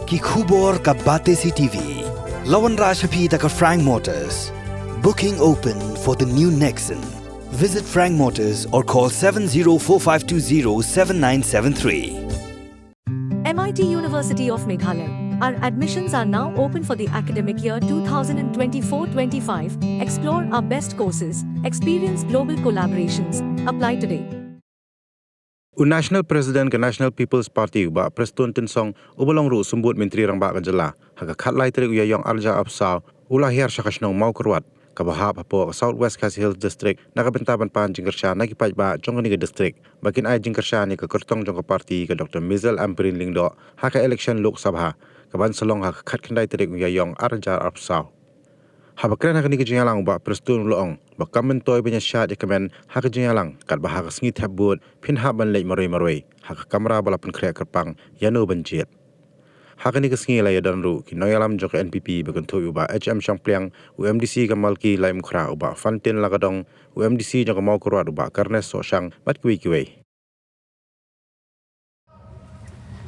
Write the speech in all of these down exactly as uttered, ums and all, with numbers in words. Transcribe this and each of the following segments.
Ki khubor ka Batesi T V. La wanrah sha phi da ka Frank Motors. Booking open for the new Nexon. Visit Frank Motors or call seven zero four five two zero seven nine seven three. M I T University of Meghalaya. Our admissions are now open for the academic year two thousand twenty-four twenty-five. Explore our best courses, experience global collaborations. Apply today. U National President ka National People's Party u Bah Prestone Tynsong uba long ruh u Symbud Myntri Rangbah ka jylla, ha ka khatlai tarik u Ïaïong arhajar arphew saw u la hiar sha ka shnong Mawkyrwat kaba hap hapoh ka South West Khasi Hills District na ka bynta ban pan jingkyrshan na ki paidbah jong kane ka district ba kin ai jingkyrshan ïa ka kyrtong jong ka party ka Doctor Mizel Ampareen Lyngdoh ha ka election Lok Sabha kaban sa long ha ka khatkhyndai tarik u Ïaïong arhajar arphew saw. Haba kren ha kane ka jingïalang u Bah Prestone u la ong ba kam myntoi ban ïa shad ïa kmen ha ka jingïalang katba ha ka sngi thep vote phin hap ban leit marwei marwei ha ka kamra ba la pynkhreh kyrpang ïano ban jied. Ha kane ka sngi la ïadon ruh ki nongïalam jong ka N P P ba kynthup ïa u Bah H M Shangpliang, u M D C ka Malki Laitumkhrah u Bah Fantin Lakadong, u M D C jong ka Mawkyrwat u Bah Carnes Sohshang bad kiwei kiwei.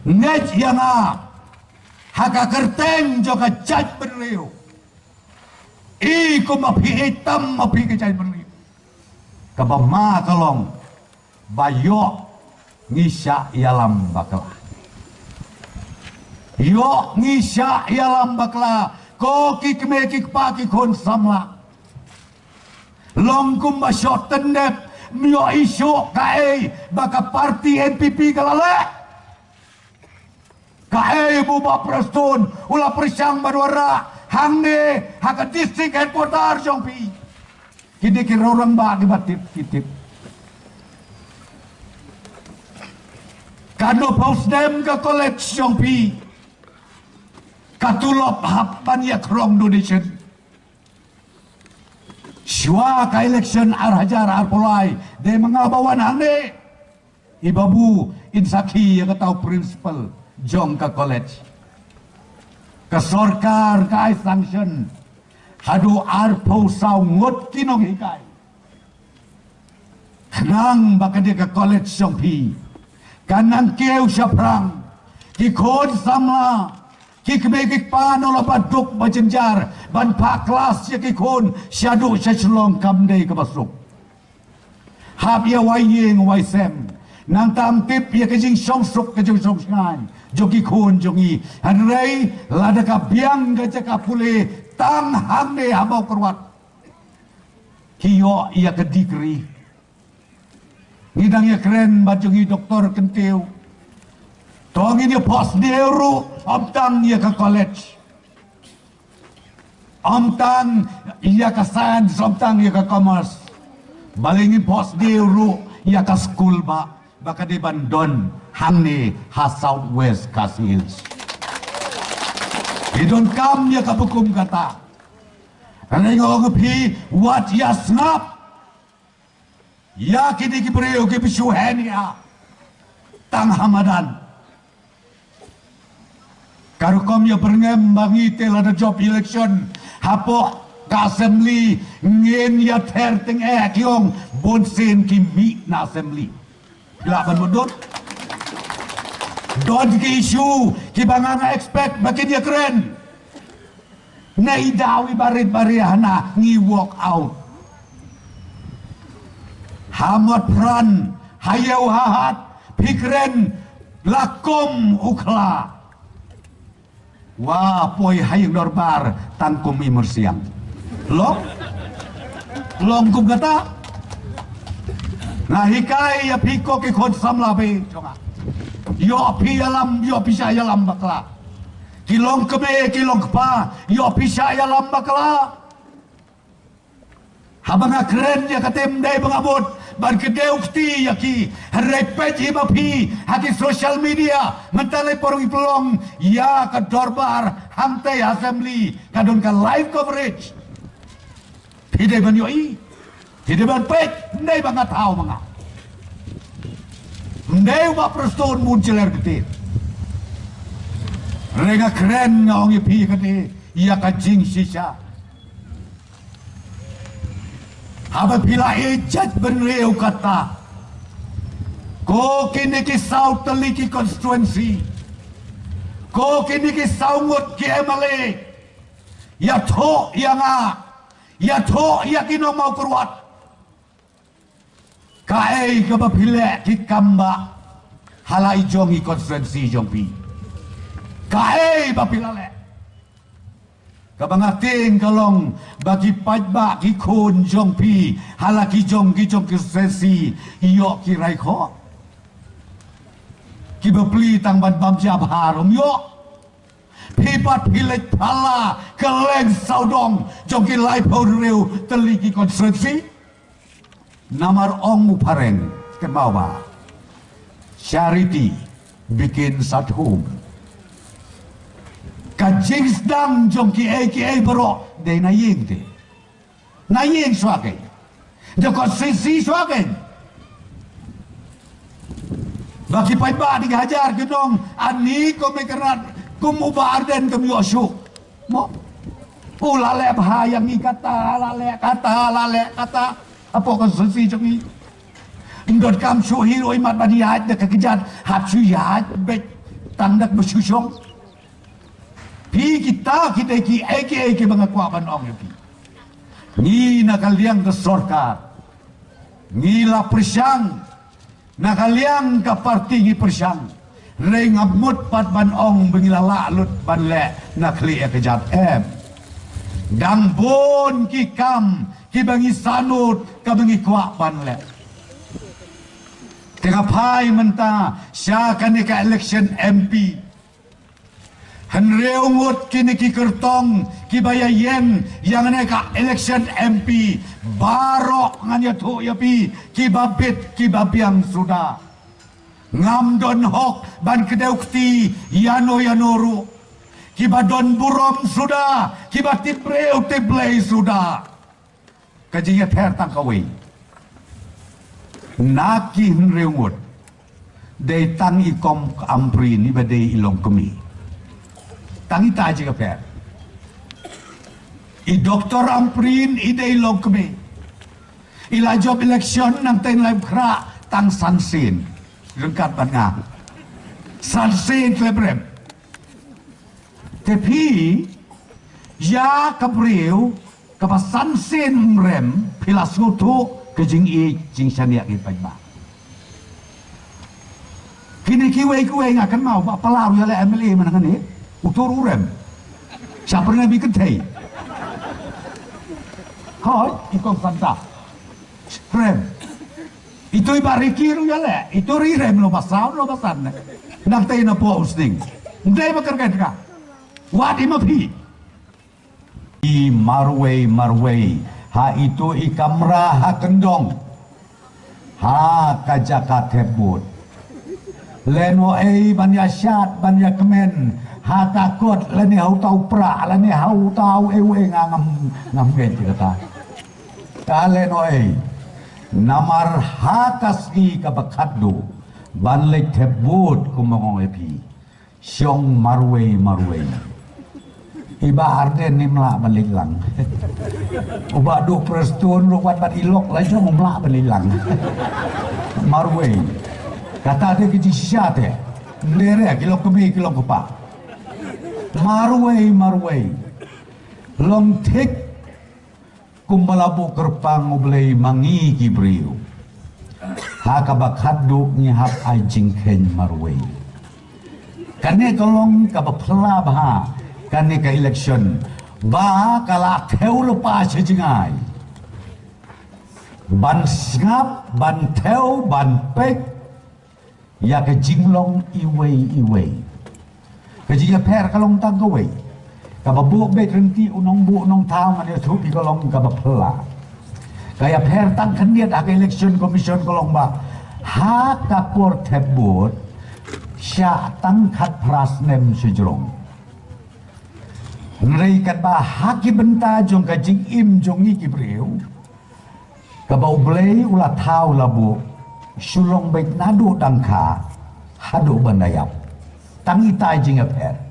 Ngeit ïa nga ha ka kyrteng jong ka jaitbynriew. I kum ma phi i tam ma phi ka jaitbynriew. Kaba ma ka long ba ïoh ngi shah ïalam bakla. Ïoh ngi shah ïalam bakla ko ki kmie ki kpa ki khun samla. Long kumba shoh tyndep, ym ïoh i shuh kaei ba ka party N P P ka la leh. Kaei ba u Bah Prestone u la pyrshang ban wanrah hangne ha ka district headquarter jong phi. Kine ki rong rangbah kiba tip ki tip. Katno phew snem ka college jong phi, ka tulop hap ban ïa khrong donation. Shuwa ka election arhajar arphew lai, dei ma nga ba wan hangne. I babu in sakhi ïa kata u principal jong ka college. Ka sorkar ka ai sanction haduh arphew saw ngut ki nonghikai. Khnang ba kane ka college jong phi kan nang kiew shaphrang, ki khun samla, ki kmie ki kpa, nalor ba duk ba jynjar ban phah klas ïa ki khun shaduh sha Shillong kam dei kaba suk. Hap ïa wai ïing wai sem, nangta ym tip ïa ka jingshongsuk ka jingshongshngaiñ jong ki khun jong ngi. Hynrei lada ka biang ka jaka pule tang hangne ha Mawkyrwat, ki ïoh ïa ka degree. Ngi dang ïa kren bad jong ngi Doktor Kyntiew. To ngin ïa phohsniew ruh ym tang ïa ka college, ym tang ïa ka science, ym tang ïa ka commerce. Balei ngin phohsniew ruh ïa ka skul ba, ba ka dei ban don hangne ha South West Khasi Hills. Ngi donkam ïa kaba kum kata. Hynrei nga ong ïa phi, wat ïa sngap ïa kine ki briew kiba shu hen ïa tang ha madan. Ka rukom ïa byrngem ba ngi te lada jop election hapoh ka assembly ngin ïa ther tyngeh, ki ong bunsien ki mih na assembly. Phi lah ban mutdur. Don ki issue kiba nga nga expect ba kin ïa kren. Neidaw i barit baria hana ngi walk out. Ha Motphran, ha Ïewhahat, phi kren la kum u khla. Wa poi ha ïing dorbar tang kum i myrsiang. Long? Long kum kata. Nga hikai ïa phi ko ki khun samla ba jong nga. Ïoh phi ïalam, ïoh phi shah ïalam bakla. Ki long kmie, ki long kpa, ïoh phi shah ïalam bakla. Haba nga kren ïa kata ym dei ba nga mut ban kdew kti ïa ki. Hynrei peit hi ma phi ha ki social media, mynta lei por ngi pynlong ïa ka dorbar hangtei ha assembly, ka don ka live coverage. Phi dei ban ïohi, phi dei ban peit, ym dei ba nga thaw ma nga. Ym dei ba Prestone bun jler kti. Hynrei nga kren, nga ong ïa phi kane ïa ka jingshisha. Haba phi la ïeit jaitbynriew kata, ko kine ki saw tylli ki constituency, Ko kine ki saw ngut ki M L A, ïathuh ïa nga, ïathuh ïa ki nongmawkyrwat. Kaei kaba phi leh ki kam ba ha la i jong i constituency jong phi? Kaei ba phi la leh? Kaba nga tieng ka long ba ki paidbah ki khun jong phi ha la ki jong ki jong ki constituency ïoh ki rai khoh. Kiba plie tang ban bam jia bha ruh ym ïoh. Phi pat phi leit pala kylleng sawdong jong ki laiphew hynriew tylli ki constituency. Namar ong u phareng, kynmaw ba charity begins at home. Ka jingsdang jong kiei kiei baroh dei na ïing te. Na ïing shuwa kein. Da constituency shuwa kein. Ba ki paidbah da ki hajar ki nong, ani kum i Kyrnat, kum u Bah Ardent kam ïoh shuh. Mo? U la leh bha ïa ngi kata, la leh kata, la leh kata. Hapoh constituency jong ngi. Ym donkam shuh hi ruh imat ban ïaid da ka kjat, hap shu ïaid beit tang da kaba shu shong. Phi, kita ki dei kiei kiei kiba nga kwah ban ong ïa phi. Ngi na ka liang ka sorkar ngi la pyrshang, na ka liang ka parti ngi pyrshang. Hynrei ngam mut pat ban ong ba ngi la lah lut ban leh na khlieh ïa ka jait, em. Dang bun ki kam kiba ngi sangeh, kaba ngi kwah ban leh. Te nga phai mynta sha kane ka election M P. Hynriew ngut kine ki kyrtong kiba ïa ïeng ïa kane ka election M P, baroh ngan ïathuh ïa phi, kiba bit kiba biang suda. Ngam don hok ban kdew kti ïano ïano ruh. Kiba don burom suda, kiba tip briew tip Blei suda. Ka jingïapher tang kawei. Na ki hynriew ngut, dei tang i Kong Ampareen iba dei i longkmie. Tang ita jingïapher. I Doktor Ampareen i dei i longkmie. I la jop election nangta i la ïa khreh tang san sien. Ryngkat bad nga. San sien khlem rem. Te phi, ïa ka briew kaba san sien ym rem, phi la sngewthuh ka jingïeit jingshaniah ki paidbah. Kine kiwei kiwei nga kynmaw ba pala ruh ïa leh M L A mynta kane, uto ruh rem. Sha pyrnai bi kynthei. Hoi, i Kong Santa. Rem. Ito i Bah Ricky ruh ïa leh, ito ruh i rem lo ba saw, lo ba san ne. Nangta i na poh u sning. Ndei ba kyrkhu ka. Wat i ma phi. I marwei marwei. Ha ito i kamra ha kyndong. Ha ka jaka thep vote. Lehnohei ban ïa shad, ban ïa kmen. Ha ka kot, lane ha uta u pra, lane ha uta u ei u ei nga ngam, ngam ngeit ïa kata. Ka lehnohei. Namar ha ka sngi kaba khatduh ban leit thep vote kumba nga ong ïa phi. Shong marwei marwei. I Bah Ardent ym lah ban leit lang. U Bah Duh Prestone ruh wat bad i lok la jong ym lah ban leit lang. Marwei. Kata te ki jingshisha te. Ym dei re ki longkmie ki longkpa. Marwei marwei. Long thik kumba la buh kyrpang U Blei ma ngi ki briew. Ha kaba khatduh ngi hap ai jingkheiñ marwei. Kane ka long kaba phylla bha kane ka election ba ka la thew lypa sha jngai. Ban sngap, ban thew, ban peit ïa ka jinglong iwei iwei. Ka jingïapher ka long tang kawei. Kaba buh beit ryntih u nongbuh nongthaw ngan ïathuh ïa ka long kaba phylla. Ka ïapher tang khyndiat ha ka Election Commission ka long ba ha ka por thep vote shah tang khatphra snem shajrong. Hynrei katba ha ki bynta jong ka jingim jong ngi ki briew, kaba U Blei u la thaw la buh, shu long beit naduh dang kha haduh ban da ïap. Tang ita i jingïapher.